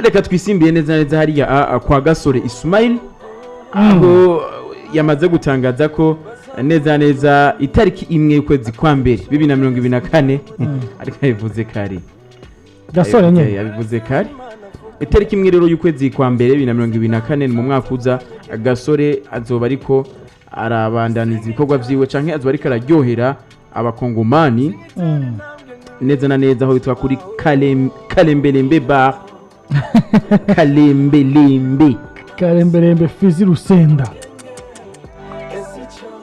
Reka twisimbiye neza neza hariya kwa Gasore Ismail, aho yamaze gutangaza ko neza neza itariki 1 y'ukwezi kwa mbere 2024, ariko yabivuze kare. Gasore nyine. Yabivuze kare. Itariki 1 rero y'ukwezi kwa mbere 2024, ni mu mwaka uza, Gasore azoba ariko arabandaniza ibikorwa vyiwe canke azoba ariko araryohera Abakongomani neza na neza aho bitwa kuri Kalembelembe Bar, Kalembelembe. Karemberembe Fizi Rusenda.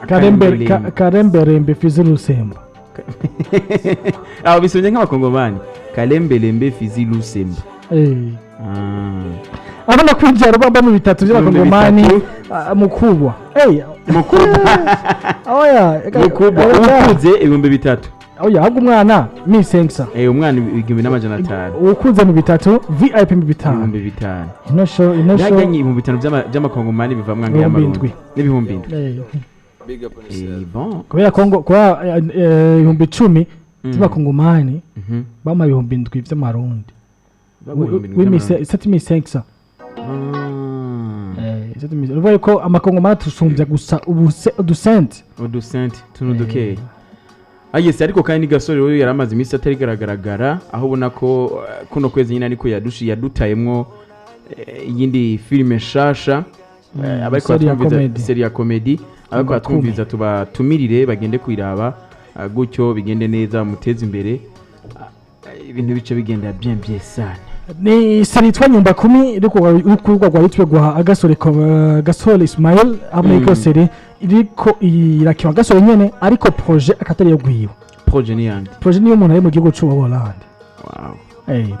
Kalembelembe. Karemberembe Fizi Rusemba. Aho bisomye nk'Abakongomani, Kalembelembe Fizi Lusemba. Ah. Abona kwinjira rubamba mu bitatu by'Abakongomani. Bitatu. Mukubwa. Hey. Mukubwa. Oya. Mukubwa. Oya. Ukuze 3000. Oya, ahubwo umwana 1500. Umwana 1500. Ukuze mu bitatu, VIP mu bitanu. 5000. Ino show, ino show. Byajyanye 5000 by'Amakongomani bivamwo angahe Ibihumbi y'Amarundi? indwi. N'ibihumbi 7. Bon. Kubera ko ngo kubera 10,000 by'Abakongomani bama 7000 by'Amarundi. Baguha 7000 by'Amarundi. 7500. Ah. 7500. Uvuga ko Amakongomani atusumbya gusa udusenti. Udusenti tuntu dukeya. Yes, ariko kandi Gasore rero yari amaze iminsi atari garagara, aho ubona ko kuno kwezi nyine ariko yadushi yadutayemwo iyindi filime nshasha. Abariko Série ya batwumviza comedy. Série ya comedy. Abariko Nyumba Kumi. batwumviza tubatumirire bagende kwiraba, gutyo bigende neza, muteze imbere. Ibintu bice bigenda bien bien sana. Ni série yitwa Nyumba Kumi iri ku rubuga rwa YouTube rwa Gasore, Gasore Ismail, hamwe n'iko série iriko irakiwa Gasore nyene, ariko projet akatari yo gwiwe. Projet ni yandi? Projet niyo umuntu ari mu gihugu c'Ubuholande.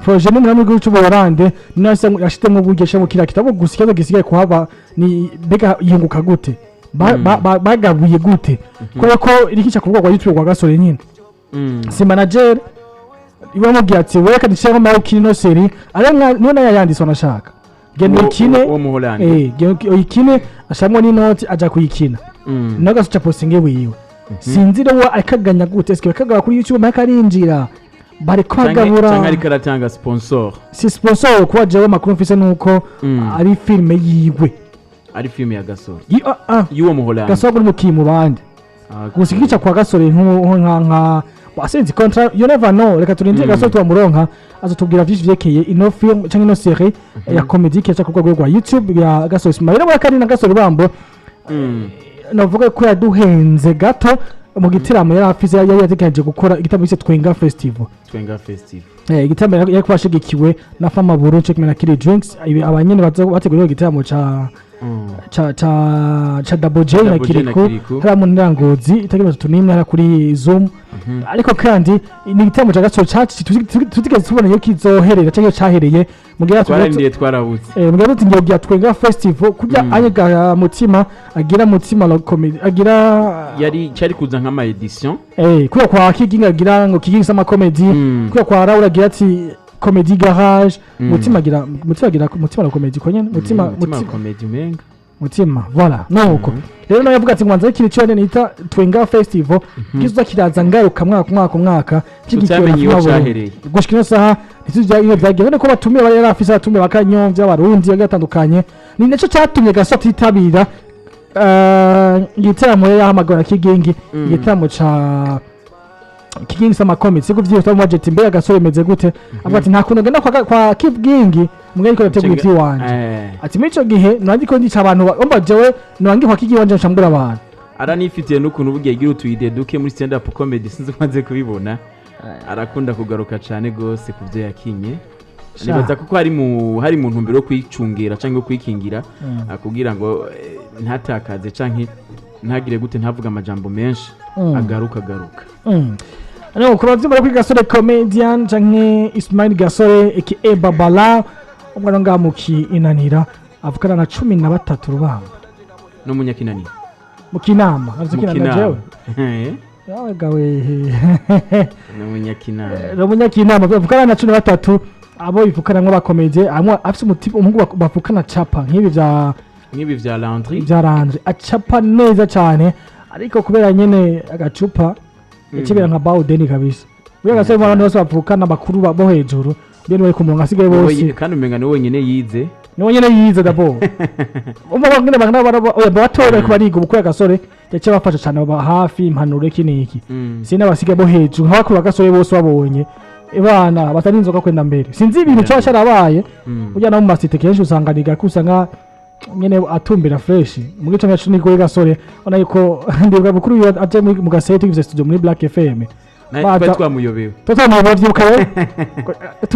Projet ni umuntu ari mu gihugu c'Ubuholande nase yashizemo uburyo ashiramo kiriya kitabo. Gusa ikibazo gisigaye kuhaba ni mbega yunguka gute? Bagabuye gute? Kubera ko irikica ku rubuga rwa YouTube rwa Gasore nyine, si manager iwe amubwiye ati: "Wewe reka dushiremo nawe ukine ino série," ariyo niyo nayo yayanditse, wanashaka genda uyikine. Uwo Muholandi. Genda uyikine, ashiramo n'inoti aja kuyikina. Nawe gasoca postinge wiwe. Sinzi rero akaganya gute, eske bakagaba kuri YouTube mpaka arinjira bariko bagabura? Canke ariko aratanga sponsor? Si sponsor, kuba jewe amakuru mfise nuko ari filime yiwe. Ari filime ya Gasore? Ah. Y'uwo Muholandi. Gasore uri mukiye mu bandi. Gusa igica kwa Gasore nka asenzi contrat, you never know. Reka turindire Gasore tubamuronka, azotubwira vyinshi vyerekeye ino film canke ino série ya comedy kica ku rwego rwa YouTube ya Gasore Ismail. Rero kandi na Gasore Bambo, navuga ko yaduhenze gato mu gitaramo yari afise, yari yategekanije gukora igitaramo yise Twenga Festival. Twenga Festival. Igitaramo yari kuba ashigikiwe na Fama Buru cyo kimwe na Kiri Drinks. Abanyene bateguriwe igitaramo ca ca Double J na Double J na Kiriku Kiriku. hariya mu Ntangozi itariki 31 hariya kuri Zoom. Ariko kandi ni igitaramo ca Gasore caci tutigeze tubona iyo kizoherera canke iyo cahereye mu gihe Twararindiriye twarabuze. Mu gihe tuti ngiye Twenga Festival kurya anye mutima agira mutima la comedy agira. Yari cyari kuza nk'ama edition. Kuya kwa Kiginga agira ngo Kiginga sama comedy, kuya kwa Raul agira ati comedy garage, mutima agira, mutima agira mutima la comedy ko nyene mutima. Mutima. Mutima. Comedy umenga. Mutima, voilà. Nuko rero nawe yavuga ati ngwanza ikintu cyo nita Twenga Festival kizoza kiraza ngaruka mwaka mwaka mwaka, kigikiwe na Tutamenye iyo Fama Burundi. cahereye. Gushika ino saha ntitujya iyo byagiye, none ko batumiye bari yarafise abatumiye bakanyomvya Abarundi bagiye batandukanye. Ni naco catumye Gaso atitabira igitaramo yari yahamagawe na Kigingi, igitaramo ca Kigingi sama comedy. Siko vyihuta mu budget, mbega Gasore bimeze gute? Avuga ati nta kuntu ngenda kwa Kigingi mbwa ariko ndategura ivy'iwanje. Ati muri ico gihe nandi ko ndica abantu umva jewe nangi kwa Kigingi wanje ncambura abantu. Aranifitiye n'ukuntu bugiye agira utuyide duke muri stand up comedy, sinzi ko maze kubibona, arakunda kugaruka cyane gose ku byo yakinye. Nibaza kuko hari mu ntumbero yo kwicungira cyangwa yo kwikingira, kugira ngo ntatakaze canke ntagire gute, ntavuge amajambo menshi, agaruka agaruka. No, ku bavyumva kuri Gasore comedian canke Ismail Gasore aka Babala, umwana ngaha mu Kinanira avukana na 13 rubamba. N'umunyakinani. Mu Kinama avuze Kinanira jewe. Yawe gawe. N'umunyakinama. Ni umunyakinama bavukana na 13, abo bivukanamwo bakomeje amwe afise umutima umuhungu bavukana capa nk'ibi vya nk'ibi vya Landry. Vya acapa neza cyane, ariko kubera nyene agacupa yakibera nka Bawudeni kabisa. Buriya gasore mu bantu bose bavukana bakuru bo hejuru. Bien, bari ku murongo, asigaye bose. Kandi umenga ni wenyine yize. Niwe nyene yize d'abord. Umva, bangene bangana oya, batoya bariko bariga ubu, kubera Gasore yaciye abafasha cane, baba hafi, impanuro, iki n'iki. Sina basigaye bo hejuru nk'abakuru ba Gasore bose babonye bana batari inzoga kwenda mbere, sinzi ibintu coba carabaye. Burya no mu masite kenshi usanga ni gake usanga nyene atumbera fresh mu gice cyacu. Ni kuri Gasore ubona yuko ndibuka bukuru iyo aje mu gasete gifise studio muri Black FM. Twari twamuyobewe. Tutamuba rero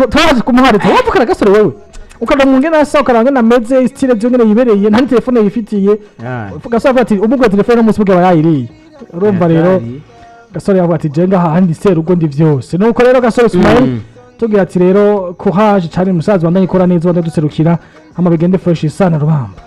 twaje kumuharitsa, wapfukara Gasore wewe ukaba mu ngene asa, ukaraba ngene ameze, style byo ngene yibereye, nta telefone yifitiye. Gasore avuga ati umugura telefone umunsi bwe aba yayiriye. Urumva rero, Gasore yavuga ati je ngaha handi serugo ndi vyose. Nuko rero Gasore Ismail, tubwira ati rero courage cyane musaza, wandanye ikora neza, wandanye duserukira, hama bigende fresh sana, Rubamba.